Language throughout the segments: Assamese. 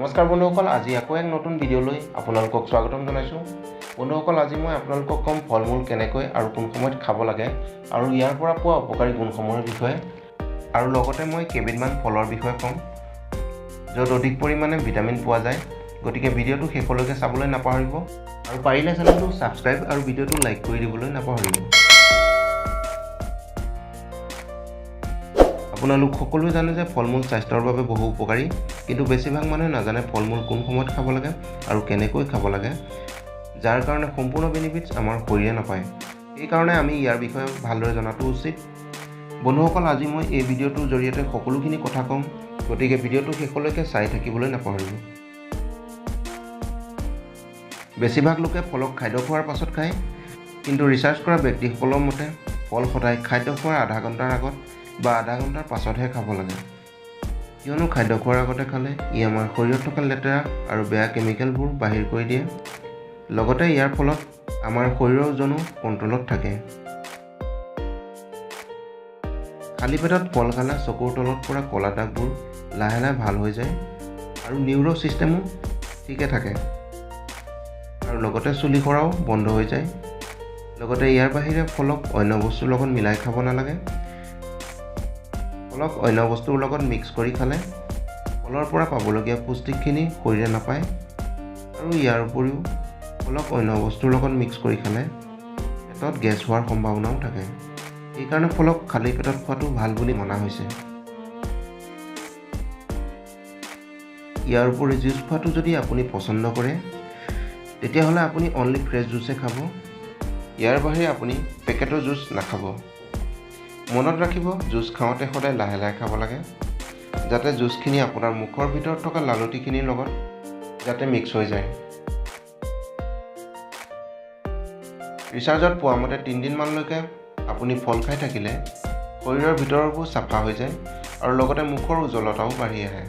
নমস্কাৰ বন্ধুসকল, আজি আকৌ এক নতুন ভিডিঅ'লৈ আপোনালোকক স্বাগতম জনাইছোঁ। বন্ধুসকল, আজি মই আপোনালোকক ক'ম ফল মূল কেনেকৈ আৰু কোন সময়ত খাব লাগে আৰু ইয়াৰ পৰা পোৱা উপকাৰী গুণসমূহৰ বিষয়ে, আৰু লগতে মই কেইবিধমান ফলৰ বিষয়ে ক'ম য'ত অধিক পৰিমাণে ভিটামিন পোৱা যায়। গতিকে ভিডিঅ'টো শেষলৈকে চাবলৈ নাপাহৰিব আৰু পাৰিলে চেনেলটো ছাবস্ক্ৰাইব আৰু ভিডিঅ'টো লাইক কৰি দিবলৈ নাপাহৰিব। আপোনালোক সকলোৱে জানে যে ফল মূল স্বাস্থ্যৰ বাবে বহু উপকাৰী, কিন্তু বেছিভাগ মানুহে নাজানে ফল মূল কোন সময়ত খাব লাগে আৰু কেনেকৈ খাব লাগে, যাৰ কাৰণে সম্পূৰ্ণ বেনিফিটছ আমাৰ শৰীৰে নাপায়। সেইকাৰণে আমি ইয়াৰ বিষয়ে ভালদৰে জনাটো উচিত। বন্ধুসকল, আজি মই এই ভিডিঅ'টোৰ জৰিয়তে সকলোখিনি কথা ক'ম, গতিকে ভিডিঅ'টো শেষলৈকে চাই থাকিবলৈ নাপাহৰিব। বেছিভাগ লোকে ফলক খাদ্য খোৱাৰ পাছত খায়, কিন্তু ৰিচাৰ্চ কৰা ব্যক্তিসকলৰ মতে ফল সদায় খাদ্য খোৱাৰ আধা ঘণ্টাৰ আগত বা আধা ঘণ্টাৰ পাছতহে খাব লাগে। কিয়নো খাদ্য খোৱাৰ আগতে খালে ই আমাৰ শৰীৰত থকা লেতেৰা আৰু বেয়া কেমিকেলবোৰ বাহিৰ কৰি দিয়ে, লগতে ইয়াৰ ফলত আমাৰ শৰীৰৰ ওজনো কণ্ট্ৰলত থাকে। খালী পেটত ফল খালে চকুৰ তলত পৰা ক'লা দাগবোৰ লাহে লাহে ভাল হৈ যায় আৰু নিউৰ' ছিষ্টেমো ঠিকে থাকে, আৰু লগতে চুলি সৰাও বন্ধ হৈ যায়। লগতে ইয়াৰ বাহিৰে ফলক অন্য বস্তুৰ লগত মিলাই খাব নালাগে। ফলক অন্য বস্তুৰ লগত মিক্স কৰি খালে ফলৰ পৰা পাবলগীয়া পুষ্টিকখিনি শৰীৰে নাপায়, আৰু ইয়াৰ উপৰিও ফলক অন্য বস্তুৰ লগত মিক্স কৰি খালে পেটত গেছ হোৱাৰ সম্ভাৱনাও থাকে। সেইকাৰণে ফলক খালী পেটত খোৱাটো ভাল বুলি মনা হৈছে। ইয়াৰ উপৰি জুচ খোৱাটো যদি আপুনি পচন্দ কৰে, তেতিয়াহ'লে আপুনি অনলি ফ্ৰেছ জুচে খাব। ইয়াৰ বাহিৰে আপুনি পেকেটৰ জুচ নাখাব। মনত ৰাখিব, জুচ খাওঁতে সদায় লাহে লাহে খাব লাগে, যাতে জুচখিনি আপোনাৰ মুখৰ ভিতৰত থকা লালটিখিনিৰ লগত যাতে মিক্স হৈ যায়। ৰিচাৰ্জত পোৱা মতে তিনিদিনমানলৈকে আপুনি ফল খাই থাকিলে শৰীৰৰ ভিতৰবোৰ চাফা হৈ যায় আৰু লগতে মুখৰ উজ্জ্বলতাও বাঢ়ি আহে।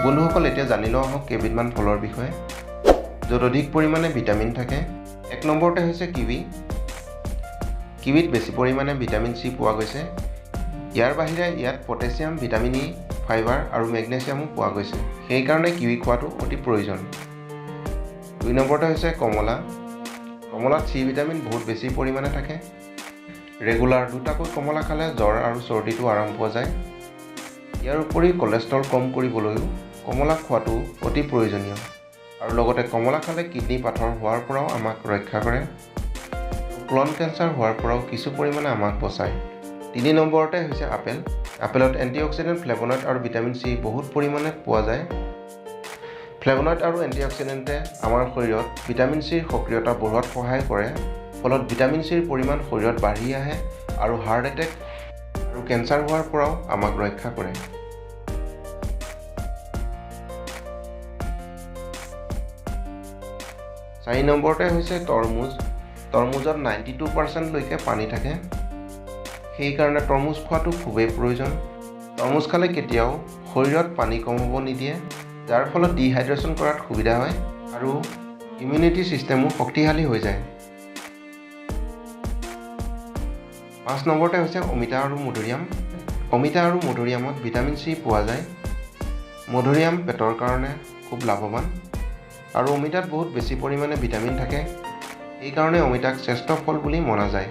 বন্ধুসকল, এতিয়া জানি লওঁ আহক কেইবিধমান ফলৰ বিষয়ে য'ত অধিক পৰিমাণে ভিটামিন থাকে। এক নম্বৰতে হৈছে কিৱি। কিৱিত বেছি পৰিমাণে ভিটামিন চি পোৱা গৈছে। ইয়াৰ বাহিৰে ইয়াত পটেছিয়াম, ভিটামিন ই, ফাইবাৰ আৰু মেগনেছিয়ামো পোৱা গৈছে। সেইকাৰণে কিৱি খোৱাটো অতি প্ৰয়োজন। দুই নম্বৰতে হৈছে কমলা। কমলাত চি ভিটামিন বহুত বেছি পৰিমাণে থাকে। ৰেগুলাৰ দুটাকৈ কমলা খালে জ্বৰ আৰু চৰ্দিটো আৰাম পোৱা যায়। ইয়াৰ উপৰি কলেষ্ট্ৰল কম কৰিবলৈও কমলা খোৱাটো অতি প্ৰয়োজনীয়, আৰু লগতে কমলা খালে কিডনী পাথৰ হোৱাৰ পৰাও আমাক ৰক্ষা কৰে, ক্লন কেঞ্চাৰ হোৱাৰ পৰাও কিছু পৰিমাণে আমাক বচায়। তিনি নম্বৰতে হৈছে আপেল। আপেলত এণ্টিঅক্সিডেণ্ট, ফ্লেভনইড আৰু ভিটামিন চি বহুত পৰিমাণে পোৱা যায়। ফ্লেভনইড আৰু এণ্টিঅক্সিডেণ্টে আমাৰ শৰীৰত ভিটামিন চিৰ সক্ৰিয়তা বঢ়োৱাত সহায় কৰে, ফলত ভিটামিন চিৰ পৰিমাণ শৰীৰত বাঢ়ি আহে আৰু হাৰ্ট এটেক আৰু কেঞ্চাৰ হোৱাৰ পৰাও আমাক ৰক্ষা কৰে। চাৰি নম্বৰতে হৈছে তৰমুজ। তৰমুজত 92%লৈকে পানী থাকে, সেইকাৰণে তৰমুজ খোৱাটো খুবেই প্ৰয়োজন। তৰমুজ খালে কেতিয়াও শৰীৰত পানী কম হ'ব নিদিয়ে, যাৰ ফলত ডিহাইড্ৰেশ্যন কৰাত সুবিধা হয় আৰু ইমিউনিটি ছিষ্টেমো শক্তিশালী হৈ যায়। পাঁচ নম্বৰতে হৈছে অমিতা আৰু মধুৰিআম। অমিতা আৰু মধুৰিআমত ভিটামিন চি পোৱা যায়। মধুৰিআম পেটৰ কাৰণে খুব লাভৱান আৰু অমিতাত বহুত বেছি পৰিমাণে ভিটামিন থাকে, সেইকাৰণে অমিতাক শ্ৰেষ্ঠ ফল বুলি মনা যায়।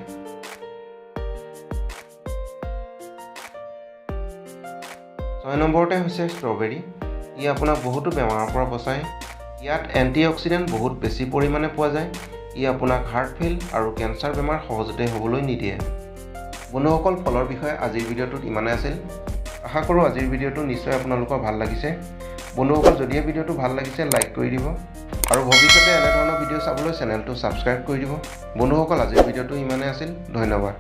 ছয় নম্বৰতে হৈছে ষ্ট্ৰবেৰী। ই আপোনাক বহুতো বেমাৰৰ পৰা বচায়। ইয়াত এণ্টিঅক্সিডেণ্ট বহুত বেছি পৰিমাণে পোৱা যায়। ই আপোনাক হাৰ্ট ফেইল আৰু কেঞ্চাৰ বেমাৰ সহজতে হ'বলৈ নিদিয়ে। বন্ধুসকল, ফলৰ বিষয়ে আজিৰ ভিডিঅ'টোত ইমানেই আছিল। আশা কৰোঁ আজিৰ ভিডিঅ'টো নিশ্চয় আপোনালোকৰ ভাল লাগিছে। বন্ধুসকল, যদিহে ভিডিঅ'টো ভাল লাগিছে লাইক কৰি দিব আৰু ভৱিষ্যতে এনেধৰণৰ ভিডিঅ' চাবলৈ চেনেলটো ছাবস্ক্ৰাইব কৰি দিব। বন্ধুসকল, আজিৰ ভিডিঅ'টো ইমানেই আছিল। ধন্যবাদ।